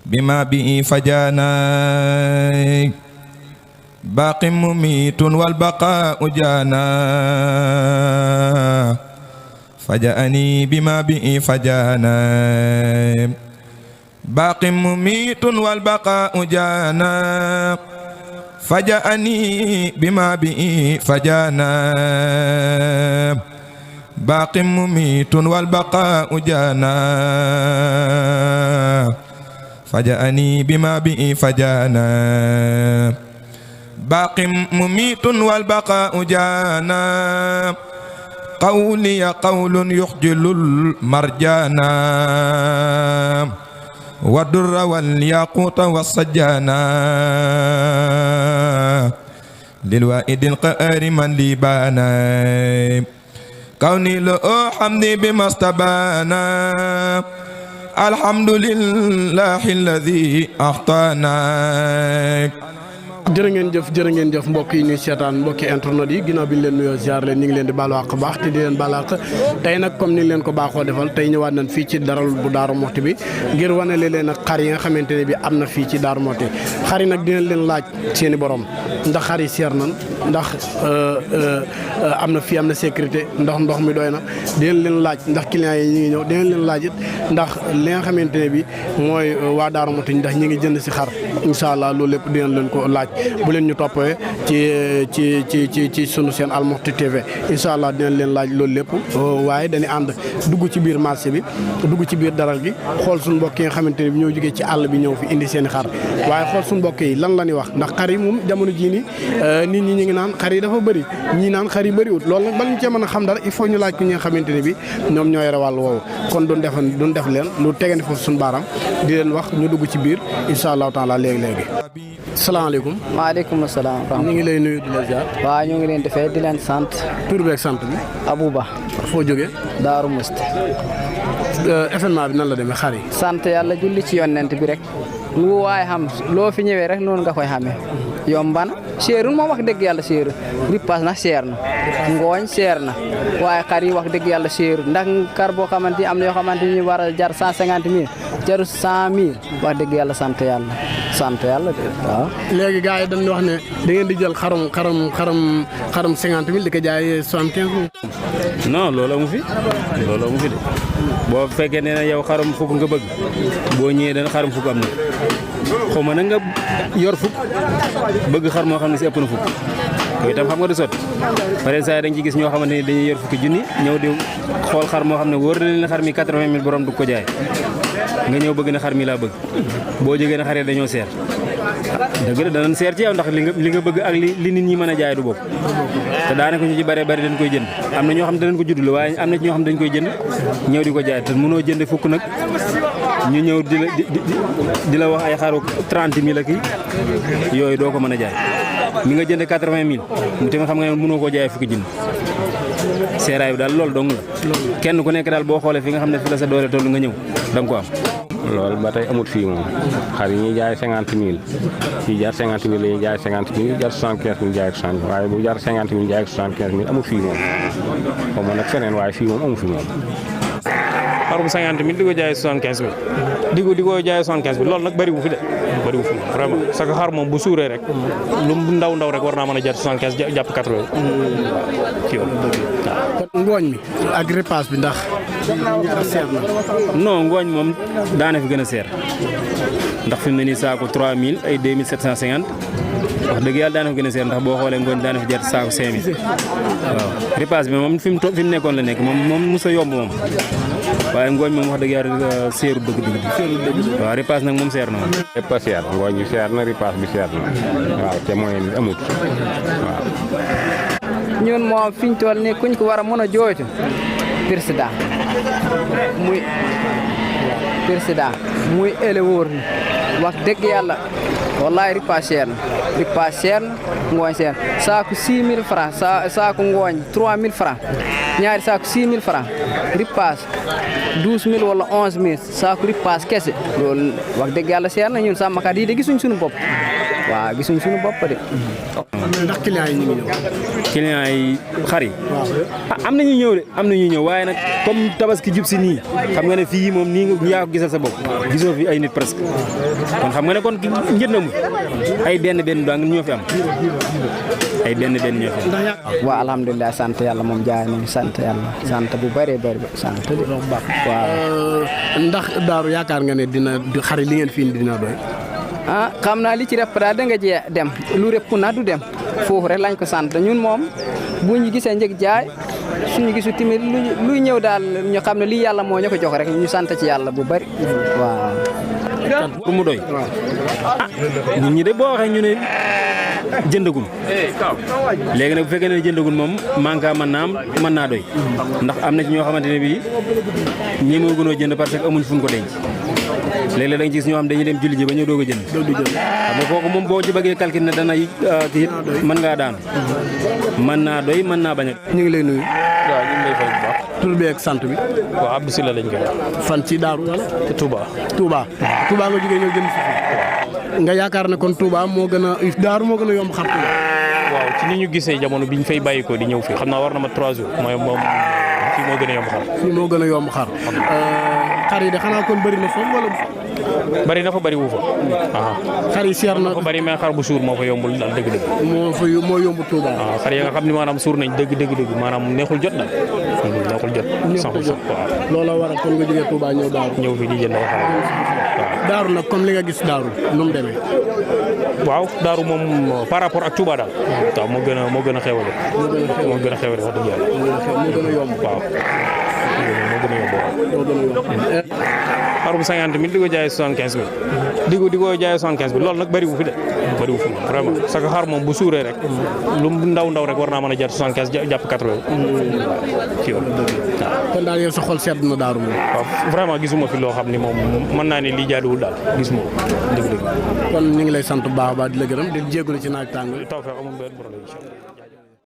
بما به فجانا باق مميت والبقاء جانا فجأني بما به فجانا باق مميت والبقاء جانا فجأني بما به فجانا باق مميت والبقاء جانا فجأني بما به فجانا باق مميت والبقاء جانا قولي قول يخجل المرجانا والدر والياقوت والسجانا للوائد القهار من لي بانا كوني له حمدي بما استبانا الحمد لله الذي أحطانا. jërë ngeen jëf mbokk yi ñuy seetaan mbokki internet yi ginnaaw bi ñu leen nuyoo ziar leen ñu ngi leen di baalu àq baax te di leen baalu àq tey nag comme ni leen ko baaxoo defal tey ñëwaat nañ fii ci daral bu Daaru Muxti bi ngir wanale leen ak xar yi nga xamante ne bi am na fii ci Daaru Muxti xar yi nag dinañ leen laaj seeni borom ndax xar yi seer nan ndax am na fii am na sécurité ndax ndox mi doy na dinañ leen laaj ndax clients yi ñu ngi ñëw dinañ leen laaj it ndax li nga xamante ne bi mooy waa Daaru Muxti ndax ñi ngi jënd si xar incha allah loolu lépp dinañ leen ko laaj bu leen ñu toppee ci sunu seen Al Mouhty TV incha allah dinañ leen laaj loolu lépp waaye dañuy ànd dugg ci biir marché bi dugg ci biir daral gi xool suñu mbokk yi nga xamante ne bi ñoo jógee ci àll bi ñëw fi indi seen i xar waaye xool suñu mbokk yi lan la ñuy wax ndax xar yi moom jamono jii nii nit ñi ñu ngi naan xar yi dafa bëri ñii naan xar yi bëriwut loolu nag bala ñu cee mën a xam dara il faut ñu laaj ko ñi nga xamante ne bi ñoom ñoo yore wàllu woowu kon duñ def leen lu tegandi foofu suñu baaram di leen wax ñu dugg ci biir incha allahu taala léegi salaamaaleykum. maaleykum salaam. ñu ngi lay nuyu di la ziar. waaw ñu ngi leen di fay di leen sant. tur beeg sant bi. Abouba. foo jógee. Daaru Muxti. événement bi nan la demee xar yi. sant yàlla julli ci yonent bi rek. lu waaye xam loo fi ñëwee rek noonu nga koy xamee. yombana seerul moom wax dëgg yàlla seerul ripaas nag seer na ngooñ seer na waaye xar yi wax dëgg yàlla seerul ndax kar boo xamante ni am na yoo xamante ni war a jar 150 000 jaru 100 000 wax dëgg yàlla sant yàlla de waaw. léegi gars yi dañuy wax ne da ngeen di jël xarum 50 000 di ko jaay 75 000. non loolu amu fi de boo fekkee ne yow xarum fukk nga bëgg boo ñëwee dana xarum fukk am na xaw ma nag nga yor fukk bëgg xar moo xam ne si ëpp na fukk ko itam xam nga du sotti pare saa da nga ci gis ñoo xamante ni dañuy yor fukki junni ñëw di xool xar moo xam ne wóor na leen xar mi 80 000 borom du ko jaay nga ñëw bëgg na xar mi laa bëgg boo jógee na xaree dañoo seer dëgg la danañ seer ci yow ndax li nga bëgg ak li nit ñi mën a jaay du bokk te daanaka ñu ci bari dañ koy jënd am na ñoo xam ne danañ ko juddlu waaye am na ci ñoo xam ne dañ koy jënd ñëw di ko jaay te mënoo jënd fukk nag ñu ñëw di la wax ay xaru 30 000 ak yooyu doo ko mën a jaay mi nga jënd 80 000 mu tamit xam nga ne mënoo koo jaay fukki junni seeraay bi daal loolu dong la kenn ku nekk daal boo xoolee fi nga xam ne fi la sa doole toll nga ñëw da nga ko am. loolu ba tey amut fii moom xar yi ñuy jaay 50 000 yi jar 50 000 la ñuy jaay 50 000 jar 75 000 jaay 60 000 waaye bu jar 50 000 jaay 75 000 amut fii moom xaw ma nag feneen waaye fii moom amu fi moom. xarum 50 000 di ko jaay 75 000 di ko jaay 75 000 loolu nag bëriwu fi de bëriwu fi vraiment parce que xar moom bu suuree rek lu ndaw rek war naa mën a jar 75 jàpp 80 kii woon kon ngooñ mi ak repas bi ndax seer na. non ngooñ moom daana fi gën a seer ndax fi mu ne nii saako 3000 ay 2750 wax dëgg yàlla daana fi gën a seer ndax boo xoolee ngooñ daana fi jar saako 5000 waaw repas bi moom fi mu nekkoon la nekk moom mos a yomb moom waaye ngooñ moom wax dëgg yàlla seeru dëgg waaw repas nag moom seer na moom. lépp a seer ngooñ bi seer na repas bi seer na waaw te mooy amut waaw. ñun moom fi ñu toll nii kuñ ko war a mën a jooytu président muy éleveur ni wax dëgg yàlla wallahi ripaas seer na ngooñ seer saaku 6 000 francs saaku ngooñ 3 000 francs ñaari saaku 6 000 francs ripaas 12 000 wala 11 000 saaku ripaas kese loolu wax dëgg yàlla seer na ñun sàmmkat yi de gisuñ suñu bopp waaw gisuñ suñu bopp de. ndax client yi ñu ngi ñëw. client yi xar yi am na ñuy ñëw de am na ñuy ñëw waaye nag comme tabaski jub si nii xam nga ne fii moom nii nga yaa ko gisal sa bopp gisoo fi ay nit presque kon xam nga ne kon njënd na mu ay benn dong ñoo fi am ay benn ñoo fi am. waaw alhamdulilah sant yàlla moom jaay nañu sant yàlla sant bu bëree bëri sant de waaw. ndax daaru yaakaar nga ne dina xar li ngeen fi indi dina doy. xam naa li ci rëpp daal da nga jee dem lu rëpp na du dem foofu rek lañ ko sant ñun moom bu ñu gisee njëg jaay suñu gisu timit luy ñëw daal ñu xam ne lii yàlla moo ñu ko jox rek ñu sant ci yàlla bu bari waaw. pour mu doy nit ñi de boo waxee ñu ne jëndagul léegi nag bu fekkee ne jëndagul moom manka mën naa doy ndax am na ci ñoo xamante ne bii ñi moo gënoo jënd parce que amuñ fu ñu ko denc léeg-léeg da nga gis ñoo xam dañuy dem julli ji ba ñëw doog a jënd xam nga kooku moom boo ci bëggee calcul ne dana kii mën ngaa daanu mën naa doy mën naa bañ a. ñu ngi lay nuyu. waaw ñu ngi lay fay bu baax. tur bi ak sant bi. waaw Abdou Sylla lañ koy wax. fan ci Daaru wala. Touba. Touba nga jógee ñëw jënd si nga yaakaar ne kon Touba moo gën a Daaru moo gën a yomb xar Touba. waaw ci ni ñu gisee jamono biñ fay bàyyi ko di ñëw fii xam naa war na ma 3 jours mooy moom fii moo gën a yomb xar. fii moo gën a yomb xar. xar yi de xanaa kon bëri na foofu wala. bari na fa bari wu fa. xar yi seer na fa bari mais xar bu suur moo fa yombul daal dëgg-dëgg. moo yomb Touba. waaw xar yi nga xam ne maanaam suur nañ dëgg maanaam neexul jot daal. neexul jot. waaw loola waral kon nga jógee Touba ñëw Daaru. ñëw fi di jënd ay xar. waaw Daaru nag comme li nga gis Daaru nu mu demee. waaw Daaru moom par rapport ak Touba daal. waaw moo gën a xewale. moo gën a xewale wax dëgg yàlla. moo gën a yomb. waaw moo gën a yomb. xar bu 50 000 di ko jaayee 75 000 di ko jaayee 75 000 loolu nag bëri wu fi de bëri wu fi moom vraiment parce que xar moom bu suuree rek lu ndaw rek war naa mën a jar 75 jàpp 80 ci yoon. kon daal yow sa xol sedd na Daaru moom. waaw vraiment gisuma fi loo xam ni moom mën naa ne lii jaaduwul daal gisuma ko dëgg-dëgg. kon ñu ngi lay sant bu baax a baax di la gërëm di jégalu ci naaj tàng. taw feex amul benn problème incha allah.